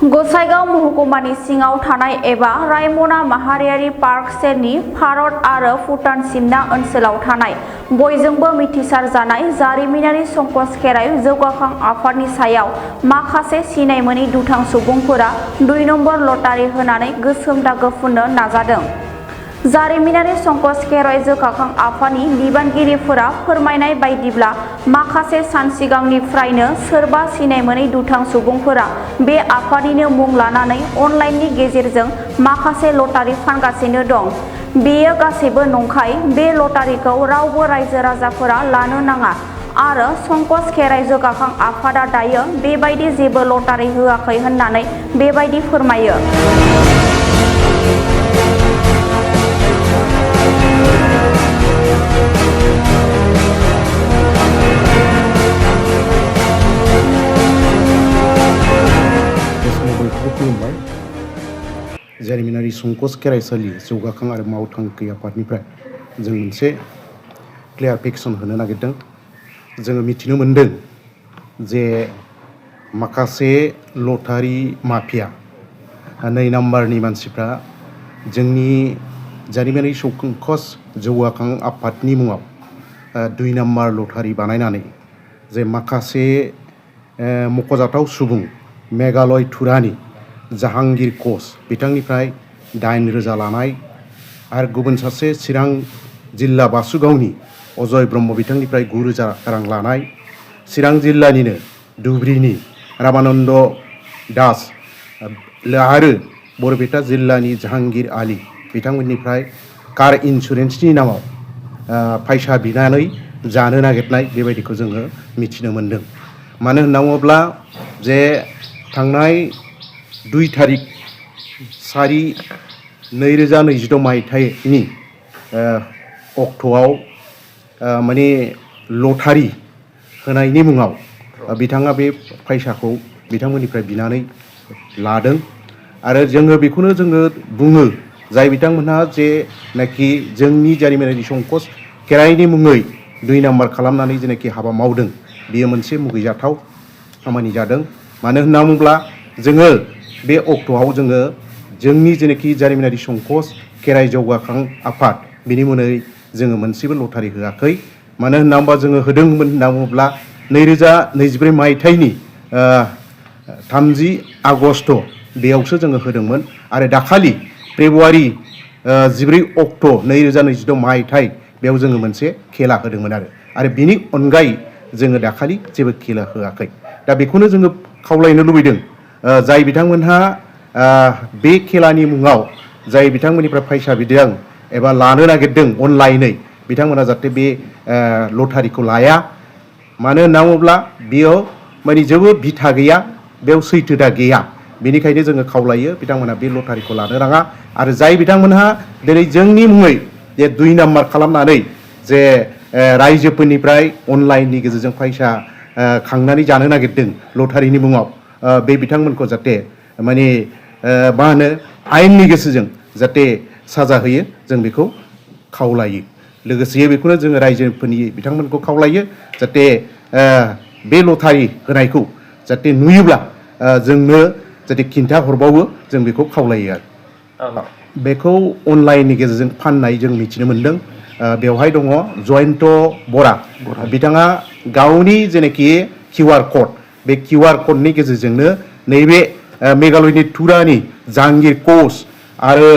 गसाइगाव महकुमानि सिङाव थानाय एबा रायमना माहारियारि पार्क सेरनि भारत आरो भुटानसिमना ओनसोलाव थानाय बयजोंबो मिथिसार जानाय जारिमिनारि संकस खेराइ जौगाखां आफादनि सायाव माखासे सिनाय मोनै दुथां सुबुंफोरा 2 नम्बर लटारि होनानै गोसोम दागो फुननो नाजादों। जारिमिनारि संकस खेराइ जौगाखां आफादनि बिबानगिरिफोरा फोरमायनाय बायदिब्ला माखासे सान सिगांनिफ्रायनो सोरबा सिनाय मोनै दुथां सुबुंफोरा बे आफादनिनो मुं लानानै अनलाइननि गेजेरजों माखासे लटारि फानगासिनो दं। बेयो गासैबो नंखाय। बे लटारिखौ रावबो रायजो राजाफोरा लानो नाङा आरो संकस खेराइ जौगाखां आफादा दायो बेबायदि जेबो लटारि होआखै होननानै बेबायदि फोरमायो। खुलुमबाय। जारिमिनारि संकस खेराइसालि जौगाखां आरो मावथांखि आफादनिफ्राय जों मोनसे क्लियारफिकेसन होनो नागिरदों। जोङो मिथिनो मोनदों जे माखासे लटारि माफिया 2 नाम्बारनि मानसिफ्रा जोंनि जारिमिनारि संकस जौगाखां आफादनि मुङाव 2 नाम्बार लटारि बानायनानै जे माखासे मख'जाथाव सुबुं मेघालय तुरानि जाहांगीर कच बिथांनिफ्राय 8,000 लानाय आरो गुबुन सासे चिरां जिल्ला बासुगावनि अजय ब्रह्म बिथांनिफ्राय 9,000 रां लानाय, चिरां जिल्लानिनो धुब्रीनि रामानन्द दास आरो बरपेटा जिल्लानि जाहांगीर आली बिथांमोननिफ्राय कार इन्सुरेन्सनि नामाव फैसा बिनानै जानो नागिरनाय बेबायदिखौ जोङो मिथिनो मोन्दों। मानो होनना बुङोब्ला जे थांनाय 2 तारिख 4/2026 मायथाइनि अक्ट'आव माने लटारि होनायनि मुङाव बिथाङा बे फैसाखौ बिथांमोननिफ्राय बिनानै लादों आरो जोङो बेखौनो जोङो बुङो जाय बिथांमोनहा जेनाखि जोंनि जारिमिनारि संकस खेराइनि मुङै 2 नाम्बार खालामनानै जेनाखि हाबा मावदों बेयो मोनसे मुगैजाथाव खामानि जादों। मानो होनना बुङोब्ला जोङो बे अक्ट'आव जोङो जोंनि जेनाखि जारिमिनारि संकस खेराइ जौगाखां आफाद बिनि मुङै जोङो मोनसेबो लटारि होआखै। मानो होनना बुङोब्ला जोङो होदोंमोन होनना बुङोब्ला 2024 मायथाइनि 30 आगस्ट बेयावसो जोङो होदोंमोन आरो दाखालि फेब्रुवारि 14 अक्ट' 2026 मायथाइ बेयाव जोङो मोनसे खेला होदोंमोन आरो बिनि अनगायै जोङो दाखालि जेबो खेला होआखै। दा बेखौनो जोङो खावलायनो लुबैदों जाय बिथांमोनहा बे खेलानि मुङाव जाय बिथांमोननिफ्राय फैसा बिदों एबा लानो नागिरदों अनलाइनै बिथांमोना जाहाथे बे लटारिखौ लाया। मानो होनना बुङोब्ला बेयाव माने जेबो बिथा गैया, बेयाव सैथोता गैया। बेनिखायनो जोङो खावलायो बिथांमोना बे लटारिखौ लानो नाङा आरो जाय बिथांमोनहा दिनै जोंनि मुङै जे 2 नाम्बार खालामनानै जे रायजोफोरनिफ्राय अनलाइननि गेजेरजों फैसा खांनानै जानो नागिरदों लटारिनि मुङाव बे बिथांमोनखौ जाहाथे माने मा होनो आयेननि गेजेरजों जाहाथे साजा होयो जों बेखौ खावलायो। लोगोसे बेखौनो जोङो रायजोफोरनि बिथांमोनखौ खावलायो जाहाथे बे लटारि होनायखौ जाहाथे नुयोब्ला जोंनो जाहाथे खिन्था हरबावो जों बेखौ खावलायो आरो बेखौ अनलाइननि गेजेरजों फाननाय जों मिथिनो मोन्दों। बेवहाय दङ जयन्त बरा बिथाङा गावनि जेनाखि QR कड बे QR क'डनि गेजेरजोंनो नैबे मेघालयनि तुरानि जाहांगीर कच आरो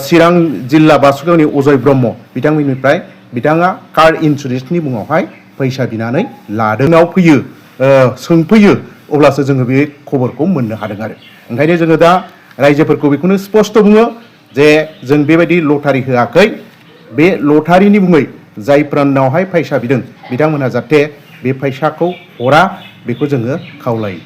चिरां जिल्ला बासुगावनि अजय ब्रह्म बिथांमोननिफ्राय बिथाङा कार इन्सुरेन्सनि मुङावहाय फैसा बिनानै लादोंआव फैयो सोंफैयो अब्लासो जोङो बे खबरखौ मोननो हादों आरो ओंखायनो जोङो दा रायजोफोरखौ बेखौनो स्पष्ट बुङो जे जों बेबायदि लटारि होआखै। बे लटारिनि मुङै जायफोरनावहाय फैसा बिदों बिथांमोनहा जाहाथे बे फैसाखौ हरा बेखौ जोङो खावलायो।